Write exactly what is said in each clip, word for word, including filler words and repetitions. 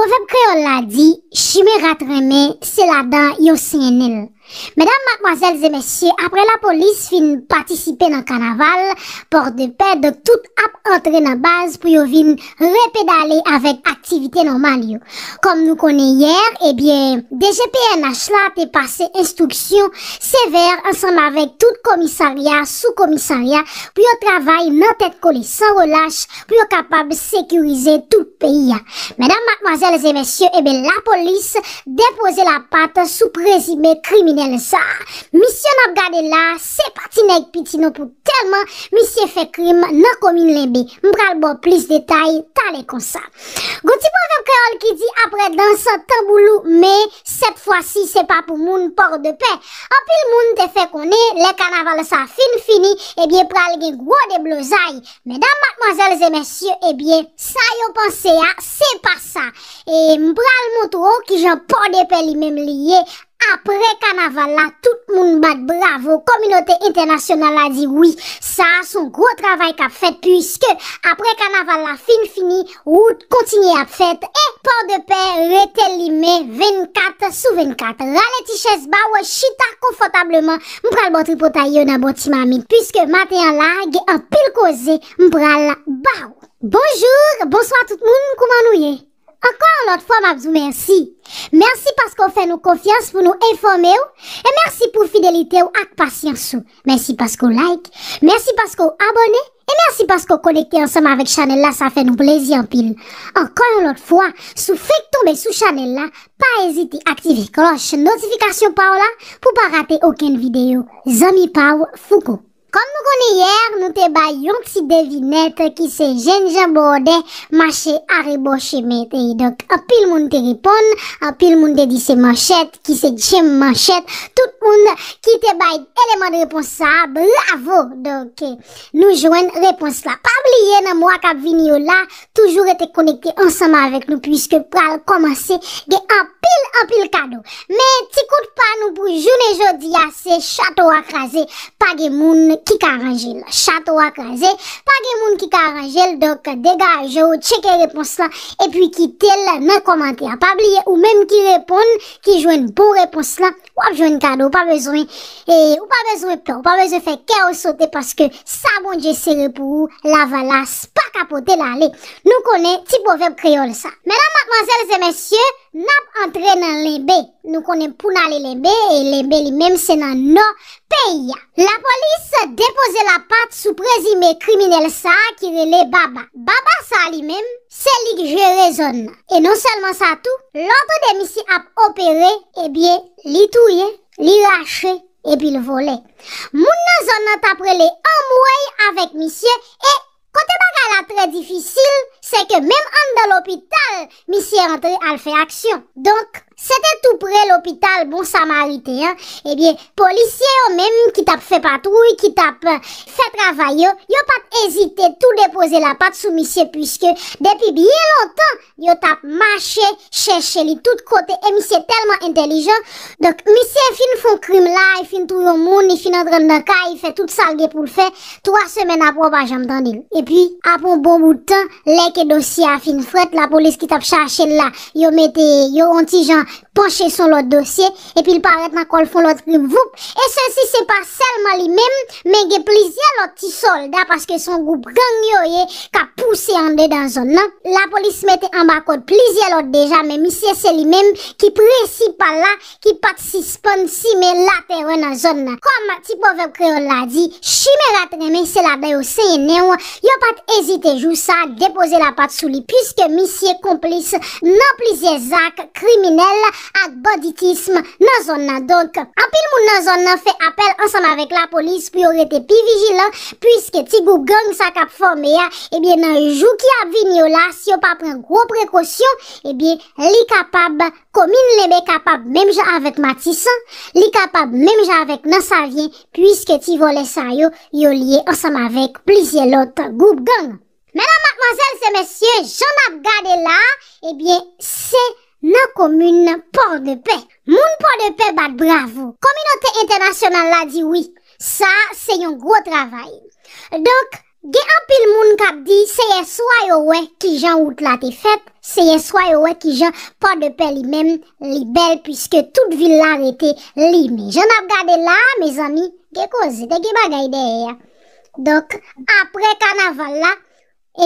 Pwovèb kreyòl la di, chimen rat renmen, se ladan yo senyen l. Medam, madmwazèl e mesye, apre lapolis fin patisipe nan kanaval Pòdepè, donk tout ap antre nan baz pou yo vin repedale avèk aktivite nòmal yo. Kòm nou konnen yè, ebyen, D G P N H la te pase enstriksyon sevè ansanm avèk tout komisarya, sou komisarya, pou yo travay nan tèt kole, san relach, pou yo kapab sekirize tout peyi a. Medam, madmwazèl e mesye, ebyen, lapolis depoze lapat sou prezime kriminèl sa a. Misye n ap gade la, se pa ti nèg piti non pou tèlman misye fè krim nan komin Lenbe. M pral ba w plis detay talè konsa. Gon ti pwovèb kreyòl ki di, apre dans tanbou lou, men sèt fwa si se pa pou moun Pòdepè. Anpil moun te fè konnen, lè kanaval sa fin fini, ebyen, pral gen gwo deblozay. Medam, madmwazèl e mesye, ebyen, sa yo panse a, se pa sa. E m pral montre w kijan Pòdepè li menm li ye. Apre kanaval la, tout moun bat bravo. Kominote entènasyonal la di wi. Sa a se yon gwo travay k ap fèt, piske apre kanaval la fin fini, wout kontinye ap fèt e Pòdepè rete limen vennkat sou vennkat. Rale ti chèz ba w, chita konfòtableman. M pral ba w tripotay yo nan bon ti mamit, piske maten an la, gen anpil koze m pral ba w. Bonjou, bonswa tout moun, kouman nou ye? Ankò yon lòt fwa, m ap di w mèsi. Mèsi paske w fè nou konfyans pou nou enfòme w, e mèsi pou fidelite w ak pasyans ou. Mèsi paske w like, mèsi paske w abòne, e mèsi paske w konekte ansanm avèk chanèl la, sa fè nou plezi anpil. Ankò yon lòt fwa, si w fenk tonbe sou chanèl la, pa ezite aktive klòch notifikasyon pa w la pou w pa rate okenn videyo. Zanmi pa w, Fouco. Kòm nou konnen yè, nou te bay yon ti devinèt ki se jènjan bòdè mache arebò chemen te ye. Donk, anpil moun te reponn, anpil moun te di se manchèt, ki se Jim Manchèt. Tout moun ki te bay eleman de repons sa a, bravo! Donk, nou jwenn repons la. Pa bliye nan mwa k ap vini yo la, toujou rete konekte ansanm avèk nou, piske pral kòmanse gen anpil, anpil kado. Men ti kout pa nou pou jounen jodi a, se chato a kraze, pa gen moun ki ka ranje l. Chato a kraze, pa gen moun ki ka ranje l, donk degaje w, tcheke repons lan, epi kite l nan kòmantè a. Pa bliye, ou menm ki reponn, ki jwenn bon repons lan, w ap jwenn kado, ou pa bezwen, e, ou pa bezwen pè, ou pa bezwen fè kè w sote, paske sa Bondye sere pou ou, lavalas pa ka pote l ale. Nou konnen ti pwovèb kreyòl sa. Medam, madmwazèl e mesye, n ap antre nan Lenbe. Nou konnen pou n ale Lenbe, e Lenbe li menm se nan nò peyi a. Lapolis depoze lapat sou prezime kriminèl sa a ki rele Baba. Baba sa a li menm, se li k jere zòn nan. E non sèlman sa tou, lè w tande misye ap opere, ebyen, li touye, li rache, epi l vòlè. Moun nan zòn nan t ap rele anmwey avèk misye, e kote bagay la trè difisil, se ke menm anndan lopital, misye antre al fè aksyon. Donk, se te tou pre lopital Bon Samariten an. Ebyen, polisye yo menm ki t ap fè patwouy, ki t ap, eh, fè travay yo, yo pa t ezite tou depoze lapat sou misye, piske depi byen lontan, yo t ap mache chèche li tout kote, e misye tèlman entèlijan. Donk, misye fin fè yon krim la, li fin touye yon moun, li fin antre anndan kay, li fè tout sa l gen pou l fè. Twa semèn apre, w pa janm tande l. Epi, apre yon bon bout tan, lè ke dosye a fin frèt, lapolis ki t ap chache l la, yo mete, yo yon ti jan panche sou yon lòt dosye, epi l parèt nan kò l fè yon lòt krim, voup. E sesi, se pa sèlman li menm, men gen plizyè lòt ti sòlda, paske se yon gwoup gang yo ye, k ap pouse andedan zòn nan. Lapolis mete anba kòd plizyè lòt deja, men misye se li menm ki prensipal la, ki pa t sispann simen latèrè nan zòn nan. Kòm ti pwovèb kreyòl la di, chimen rat renmen, se ladan yo senyen nen w, yo pa t ezite jou sa depoze lapat sou li, piske misye konplis nan plizyè zak kriminèl ak banditism nan zòn nan. Donk, anpil moun nan zòn nan fè apèl ansanm avèk lapolis pou yo rete pi vijilan, piske ti gwoup gang sa k ap fòme a, ebyen, nan jou ki ap vini yo la, si yo pa pran gwo prekosyon, ebyen, li kapab, komin Lenbe kapab menm jan avèk Matisan, li kapab menm jan avèk nan Savyen, piske ti vòlè sa yo, yo lye ansanm avèk plizyè lòt gwoup gang. Medam, madmwazèl e mesye, jan n ap gade la, ebyen, se nan komin Pòdepè. Moun Pòdepè bat bravo. Kominote entènasyonal la di wi. Sa, se yon gwo travay. Donk, Gen anpil moun k ap di se yèswa yo wè kijan wout la te fèt, se yèswa yo wè kijan Pòdepè li menm li bèl, piske tout vil la rete limen. Jan n ap gade la a, mezanmi, gen koze, te gen bagay dèyè a. Donk, apre kanaval la,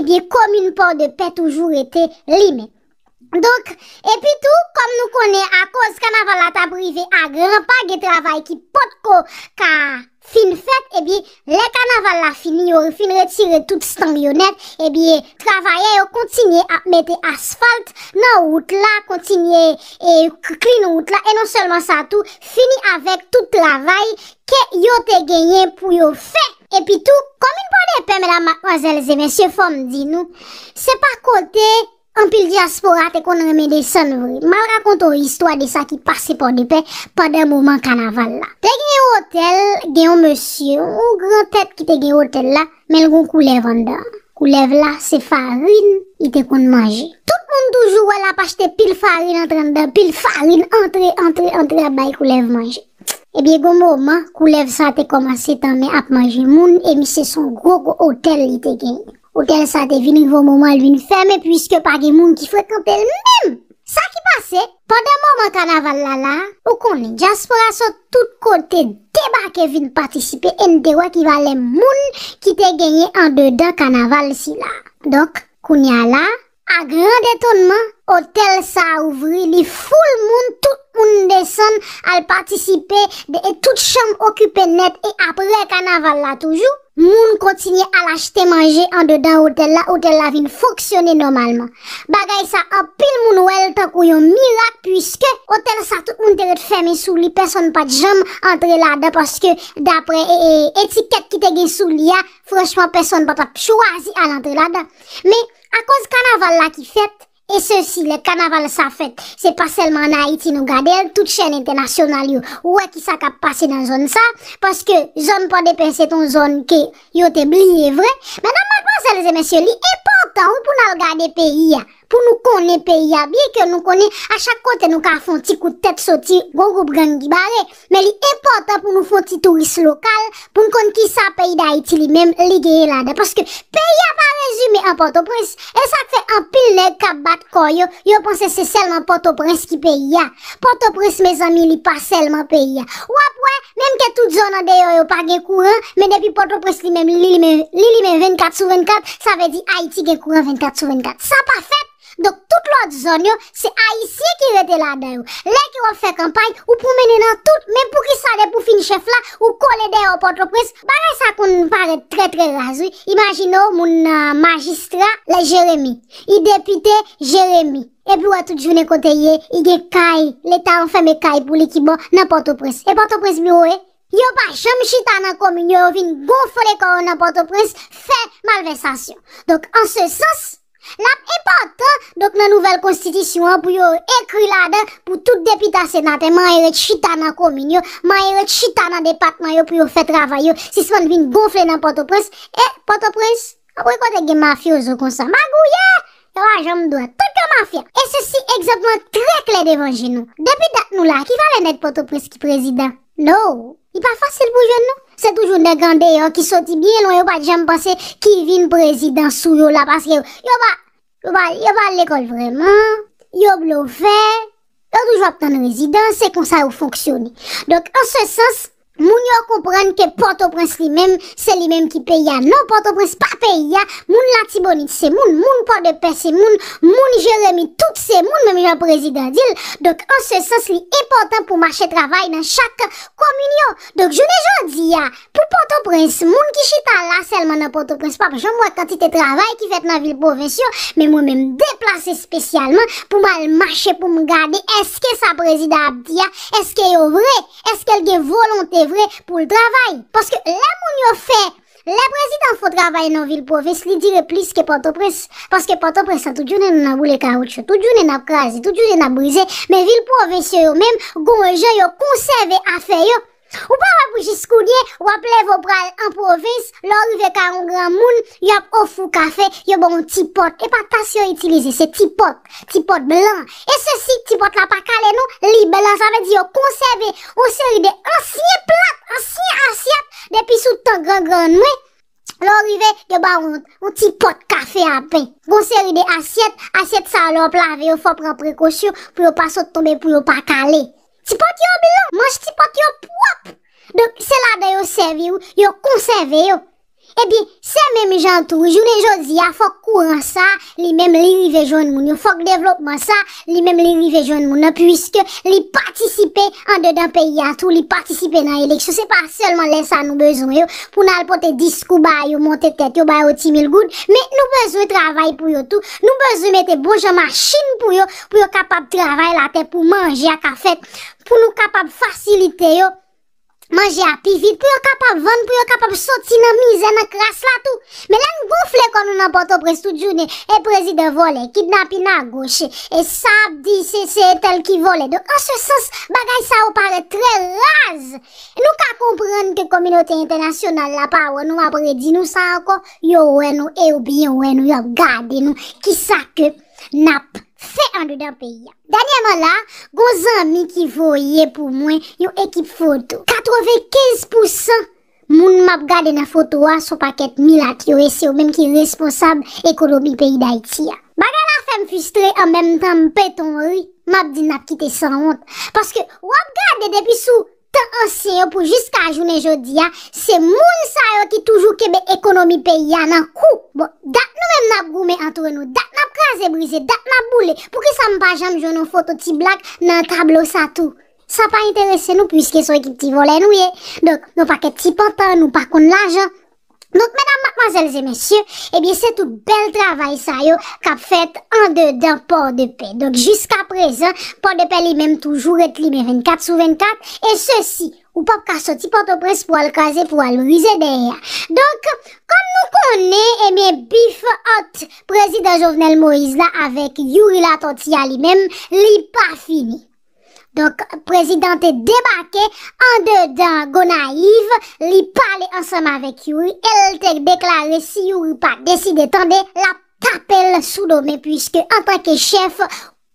ebyen, komin Pòdepè toujou rete limen. Donk, epi tou, kòm nou konnen, akoz kanaval la t ap rive a gran pa, gen travay ki potko ka fin fèt, ebyen, lè kanaval la fini, yo fin retire tout stand yo nèt, ebyen, travayè yo kontinye ap mete asfalt nan wout la, kontinye e clean wout la, e non sèlman sa tou, fini avèk tout travay ke yo te genyen pou yo fè. Epi tou, komin Pòdepè, medam, madmwazèl e mesye, fò m di nou, se pa kote anpil dyaspora te konn renmen desann vre. M al rakonte w istwa de sa ki pase Pòdepè pandan moman kanaval la. Te gen yon otèl, gen yon mesye, yon gran tèt ki te gen otèl la, men l gon koulèv anndan. Koulèv la, se farin li te konn manje. Tout moun toujou wè l ap achte pil farin antre anndan, pil farin antre, antre, antre ap bay koulèv manje. Ebyen, gon moman, koulèv sa te kòmanse tanmen ap manje moun, e misye se yon gwo, gwo otèl li te genyen. Otèl sa te vin rive yon moman, l vin fèmen, piske pa gen moun ki frekante l menm. Sa ki pase, pandan moman kanaval la la, ou konnen, dyaspora sot tout kote debake vin patisipe, e n te wè ki valè moun ki te genyen andedan kanaval sila. Donk, kounye a la, a gran etonnman, otèl sa a ouvri, li foul moun, tout moun desann al patisipe, de, e tout chanm okipe nèt, e apre kanaval la toujou, moun kontinye al achte manje andedan otèl la, otèl la vin fonksyone nòmalman. Bagay sa, anpil moun wè l tankou yon mirak, piske otèl sa, tout moun te ret fèmen sou li, pèsonn pa t janm antre ladan, paske dapre, e, e, etikèt ki te gen sou li a, franchman, pèsonn pa t ap chwazi al antre ladan. Men, akoz kanaval la ki fèt, e sesi, lè kanaval sa fèt, se pa sèlman ann Ayiti nou gade l, tout chèn entènasyonal yo wè ki sa k ap pase nan zòn sa, paske zòn Pòdepè se t on zòn ke yo te bliye vre. Medam, madmwazèl e mesye, li enpòtan, wi, pou n al gade peyi a, pou nou konnen peyi a, byen ke nou konnen a chak kote nou ka fè on ti kout tèt soti, gon gwoup gang ki bare. Men li enpòtan pou nou fè on ti touris lokal, pou n konn kisa peyi Dayiti li menm li genyen ladan. Paske peyi a pa rezime an Pòtoprens. E sa k fè anpil nèg k ap bat kò yo, yo panse se sèlman Pòtoprens ki peyi a. Pòtoprens, mezanmi, li pa sèlman peyi a. W ap wè, menm ke tout zòn andeyò yo pa gen kouran, men depi Pòtoprens li menm, li limen, li limen vennkat sou vennkat, sa vle di Ayiti gen kouran vennkat sou vennkat. Sa pa fèt. Donk, tout lòt zòn yo, se Ayisyen ki rete ladan yo. Lè ke w ap fè kanpay, ou pwomennen nan tout, men poukisa depi w fin chèf la, ou kole dèyè Pòtoprens? Bagay sa konn parèt trè, trè raz, wi. Imajine w, moun nan majistra, lè Jeremi. Li depite, Jeremi. Epi w wè tout jounen kote l ye, li gen kay, Leta ranfème kay pou li ki bò nan Pòtoprens. E Pòtoprens biwo ye? Yo pa janm chita nan komin yo, yo vin gonfle kò yo nan Pòtoprens, fè malvèsasyon. Donk, an se sans, l ap enpòtan, donk, nan nouvèl konstitisyon an, pou yo ekri ladan, pou tout depite a senatè, manyen ret chita nan komin yo, manyen ret chita nan depatman yo, pou yo fè travay yo, sispann vin gonfle nan Pòtoprens. E Pòtoprens, apre kote gen mafyozo konsa, magouyè, yo pa janm dwat, tout yo mafya. E sesi, egzanp lan trè klè devan je nou. Depi dat nou la, ki valè nèg Pòtoprens ki prezidan? No, li pa fasil pou jwenn non. Se toujou nèg andeyò ki soti byen lwen, yo pa t janm panse, ki vin prezidan sou yo la, paske yo, yo pa, yo pa, yo pa al lekòl vrèman, yo blofè, yo toujou ap tann rezidans, se konsa yo fonksyone. Donk, an se sans, moun yo konprann ke Pòtoprens li menm, se li menm ki peyi a. Non, Pòtoprens pa peyi a. Moun Latibonit se moun, moun Pòdepè se moun, moun Jeremi, tout se moun, menm jan prezidan di l. Donk, an se sans, li enpòtan pou mache travay nan chak komin yo. Donk, jounen jodi a, pou Pòtoprens, moun ki chita la sèlman nan Pòtoprens p ap janm wè kantite travay ki fèt nan vil pwovens yo, men mwen menm deplase espesyalman pou m al mache, pou m gade èske sa prezidan ap di a, èske yo vre, èske l gen volonte vre pou l travay. Paske lè moun yo fè, lè prezidan fè on travay nan vil pwovens, li dire plis ke Pòtoprens. Paske Pòtoprens lan, tout jounen nou nan boule kawoutchou, tout jounen n ap kraze, tout jounen n ap brize, men vil pwovens yo, yo menm, gon jan yo konsève afè yo. Ou pa wè pou jis kounye, w ap leve w pral an pwovens, lè w rive kay yon granmoun, y ap ofri w kafe, yo ba w yon ti pòt. E pa tas yo itilize, se ti pòt, ti pòt blan. E sesi, ti pòt la pa kale non, li blan, sa vle di yo konsève yon seri de ansyen plat, ansyen asyèt, depi sou tan gran grann mwen. Lè w rive, yo ba w yon, yon ti pòt kafe a pen. Gon seri de asyèt, asyèt sa yo lè w ap lave yo, fò w pran prekosyon pou yo pa sot tonbe, pou yo pa kale. Ti pòt yo blan, manch ti pòt yo pwòp. Donk, se ladan yo sèvi w, yo konsève yo. Ebyen, se menm jan tou, jounen jodi a, fòk kouran sa, li menm, li rive jwenn moun yo. Fòk devlopman sa, li menm, li rive jwenn moun nan, piske li patisipe andedan peyi a tou, li patisipe nan eleksyon. Se pa sèlman lè sa nou bezwen yo, pou n al pote diskou ba yo, monte tèt yo, ba yo ti mil goud, men nou bezwen travay pou yo tou. Nou bezwen mete bon jan machin pou yo, pou yo kapab travay latè, pou manje a ka fèt, pou nou kapab fasilite yo manje a pi vit, pou yo kapab vann, pou yo kapab soti nan mizè, nan kras la tou. Men lè n gonfle kò nou nan Pòtoprens tout jounen, e prezidan vòlè, kidnapin agoch, e sa ap di se, se entèl ki vòlè. Donk, an se sans, bagay sa yo parèt trè raz. Nou ka konprann ke kominote entènasyonal la pa wè nou, ap redi nou sa ankò, yo wè nou, e yo byen wè nou, y ap gade nou, kisa ke n ap fè andedan peyi a. Dènyèman la, gon zanmi ki voye pou mwen yon ekip foto. Katrevenkenz pousan moun m ap gade nan foto a se yon pakèt milat yo ye, se yo menm ki responsab ekonomi peyi Dayiti a. Bagay la fè m fristre, an menm tan m pete yon ri, m ap di n ap kite sanwont. Paske w ap gade depi sou tan ansyen yo pou jiska jounen jodi a, se moun sa yo ki toujou kenbe ekonomi peyi a nan kou. Bon, dat nou menm n ap goumen antre nou, dat n ap kraze brize, dat n ap boule. Poukisa m pa janm jwenn yon foto Ti Black nan tablo sa tou? Sa pa enterese nou, piske se yon ekip ti vòlè nou ye. Donk, yon pakèt ti pantan, nou pa konn lajan. Donk, medam, madmwazèl e mesye, ebyen, se tout bèl travay sa yo k ap fèt andedan Pòdepè. Donk, jiska prezan, Pòdepè li menm toujou ret limen vennkat sou vennkat, e sesi, ou p ap ka soti Pòtoprens pou al kraze, pou al brize dèyè a. Donk, kòm nou konnen, ebyen, bif ant prezidan Jovenel Moïse la avèk Youri Latortue a li menm, li pa fini. Donk, prezidan te debake andedan Gonayiv, li pale ansanm avèk Youri, e l te deklare si Youri pa deside tande, l ap tape l sou do men, piske antanke chèf,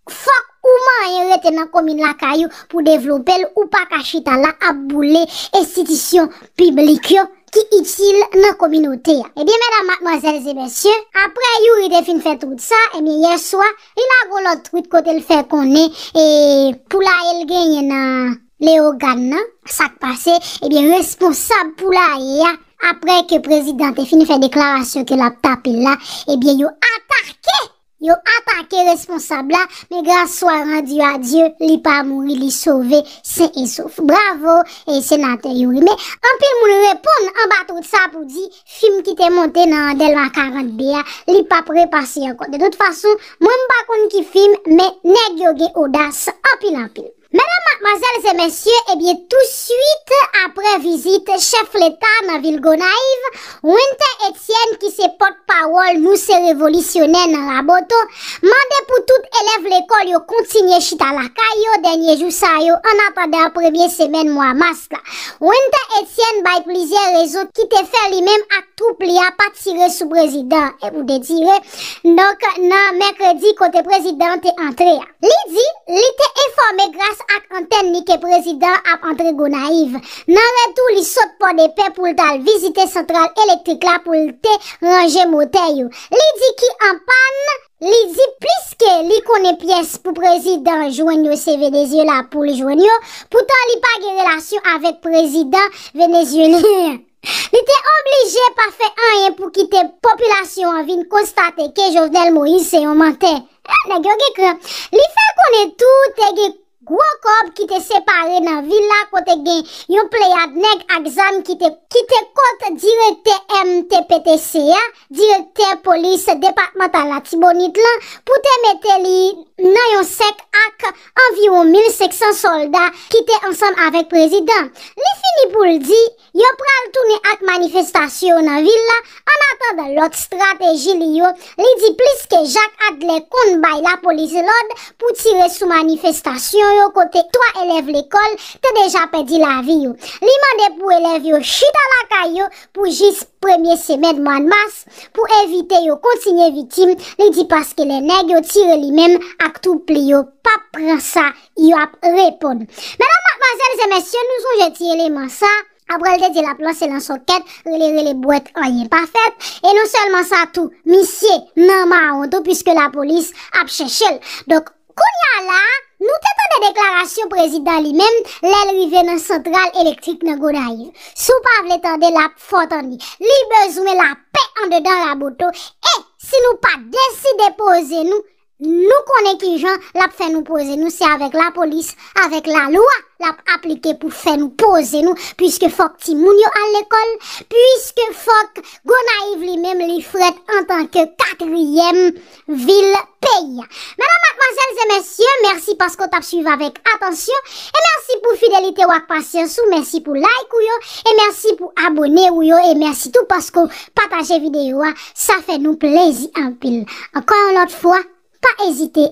fòk ou manyen rete nan komin lakay ou pou devlope l, ou pa ka chita la ap boule enstitisyon piblik yo ki itil nan kominote a. Ebyen, medam, madmwazèl e mesye, apre Youri te fin fè tout sa, ebyen, yè swa, li lage yon lòt twit kote l fè konnen, e, poulaye l genyen nan Leyogàn nan, sa k pase, ebyen, responsab poulaye a, apre ke prezidan te fin fè deklarasyon ke l ap tape l la, ebyen, yo atake Yo atake responsab la, men gras swa randi a Dye, li pa mouri, li sove, sen e sof. Bravo, e senatè Youri. Men anpil moun reponn anba twit sa pou di, fim ki te monte nan Dèlma karant B a, li p ap repase ankò. De tout fason, mwen m pa konn ki fim, men nèg yo gen odas anpil anpil. Medam, madmwazèl e mesye, ebyen, touswit apre vizit chèf leta nan vil Gonayiv, Winter Etienne, ki se pòtpawòl Nou se revolisyonè nan Raboto, mande pou tout elèv lekòl yo kontinye chita lakay yo dènye jou sa yo, annatandan premye semèn mwa mas la. Winter Etienne bay plizyè rezon ki te fè li menm ak twoup li a pa tire sou prezidan, e pou te tire, donk, nan mèkredi kote prezidan te antre a. Li di, li te enfòme gras ak antèn li ke prezidan ap antre Gonayiv. Nan retou, li sot Pòdepè pou l t al vizite santral elektrik la pou l te ranje motè yo. Li di ki an pàn, li di plis ke li konnen pyès pou prezidan jwenn yo se Venezyela pou l jwenn yo, poutan li pa gen relasyon avèk prezidan venezyelyen an. Li te oblije pa fè anyen pou kite popilasyon an vin konstate ke Jovenel Moïse se yon mantè. Eh, nèg yo gen kran. Li fè konnen tou te gen gwo kòb ki te separe nan vil la kote gen yon pleyad nèg ak zam ki te, ki te kont direktè M T P T C a, direktè polis depatmantal Latibonit lan, pou te mete li nan yon sèk ak anviwon mil senk san sòlda ki te ansanm avèk prezidan. Li fini pou l di, yo pral tounen ak manifestasyon yo nan vil la, annatandan lòt estrateji li yo, li di plis ke Jak Adlè konn bay lapolis lòd pou tire sou manifestasyon yo kote twa elèv lekòl te deja pèdi lavi yo. Li mande pou elèv yo chita lakay yo pou jis premye semèn mwa mas pou evite yo kontinye viktim, li di paske lè nèg yo tire li menm ak twoup li yo p ap pran sa, y ap reponn. Medam, madmwazèl e mesye, nou sonje ti eleman sa, Apre l te di l ap lanse lansòkèt, rele rele bwèt, anyen pa fèt. E non sèlman sa tou, misye nan mawon tou, piske lapolis ap chèche l. Donk, kounye a la, nou te tande deklarasyon prezidan li menm lè l rive nan santral elektrik nan Gonayiv. Si w pa vle tande l, ap fò tande. Li bezwen lapè andedan Raboto. E si nou pa deside poze nou, nou konnen kijan l ap fè nou poze nou, se avèk lapolis, avèk lalwa l ap aplike pou fè nou poze nou, piske fòk timoun yo al lekòl, piske fòk Gonayiv li menm li frèt antanke katriyèm vil peyi a. Medam, madmwazèl e mesye, mèsi paske w t ap swiv avèk atansyon, e mèsi pou fidelite w ak pasyans ou, mèsi pou like ou yo, e mèsi pou abone ou yo, e mèsi tou paske w pataje videyo a, sa fè nou plezi anpil. Ankò yon lòt fwa, pa ezite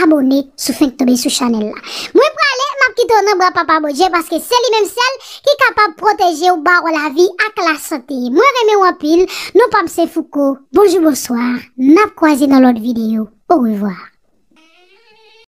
abone si w fenk tonbe sou chanèl la. Mwen prale, m ap kite w nan bra Papa Bondye paske se li menm sèl ki kapab pwoteje w, ba w lavi ak lasante. Mwen renmen w anpil, non pa m se Fouco. Bonjou, bonswa, n ap kwaze nan lòt videyo. Orevwa.